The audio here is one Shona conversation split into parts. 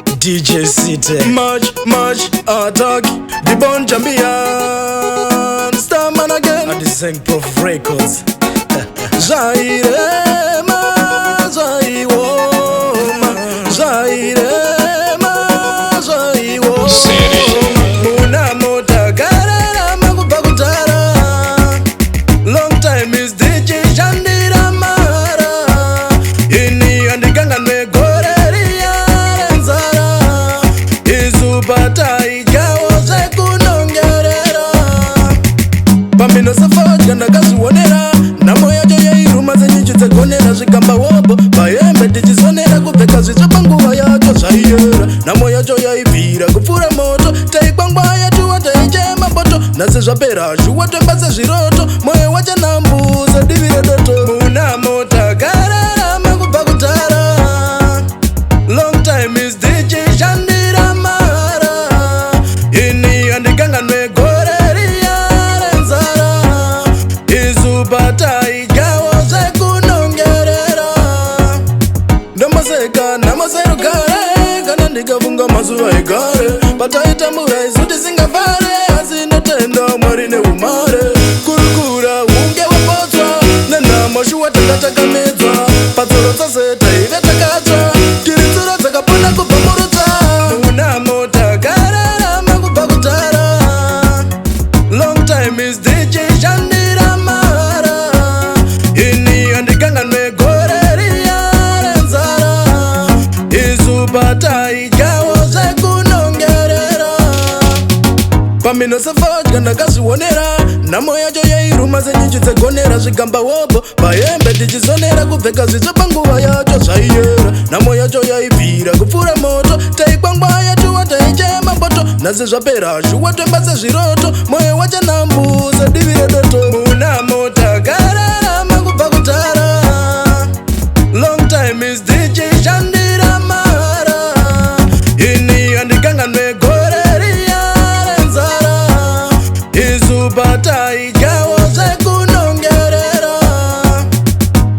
DJ City. March, march, attack. The Bon Champion. Starman again. At the Zeng Prof Records. Zvairema, zvaioma, zvairema, zvaioma. Munamo takararama kubva kudhara. Long time is ndichishandira mahara. Ini handikanganwe gore riya renzara. Isu pataidyawo zvekunongerera. Pamhino sefodya ndakazvionera. Nhamo yacho yairuma senyuchi dzegonera. Zvigamba wobo pahembe tichisonera. Kupfeka zvitsva panguva yacho zvaiyera. Nhamo yacho yaibvira kupfuura moto. Taikwangwaya tuwa, taichema poto. Nhasi zvapera shuwa, twemba sezviroto. Mwoyo wachanambuza divi redoto. Munamo takararama kubva kudhara. Long time is ndichishandira mahara. Ini handikanganwe gore riya renzara. Isu pataidyawo zvekunongerera. Ndomboseka nhamo serugare kana ndikafunga mazuva egare pataitambura isu tisingafare. Asi ndotenda Mwari neumare. Kurukura hunge wapotswa nenhamo shuwa, tanga takamedzwa patsoro dzose, taive takatsva. Tiri tsuro dzakapona kubva murutsva. Munamo takararama kubva kudhara. Long time is ndichishandira mahara. Ini handikanganwe gore riya renzara. Isu pataidyawo zvekunongerera. Pamhino sefodya ndakazvionera. Nhamo yacho yairuma senyuchi dzegonera. Zvigamba wobo pahembe tichisonera. Kupfeka zvitsva panguva yacho zvaiyera. Nhamo yacho yaibvira kupfuura moto. Taikwangwaya tuwa, taichema poto. Nhasi zvapera shuwa, twemba sezviroto. Mwoyo wachanambuza divi redoto. Munamo takararama kubva kudhara. Long time is ndichishandira mahara. Ini handikanganwe gore riya renzara. Isu pataidyawo zvekunongerera.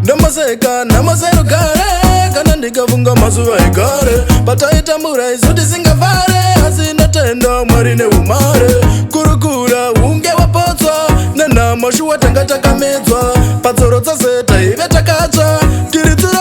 Ndomboseka nhamo serugare kana ndikafunga mazuva egare pataitambura isu tisingafare. Asi ndotenda Mwari neumare. Kurukura hunge wapotswa nenhamo shuwa, tanga takamedzwa patsoro dzose, taive takatsva. Tiri tsuro.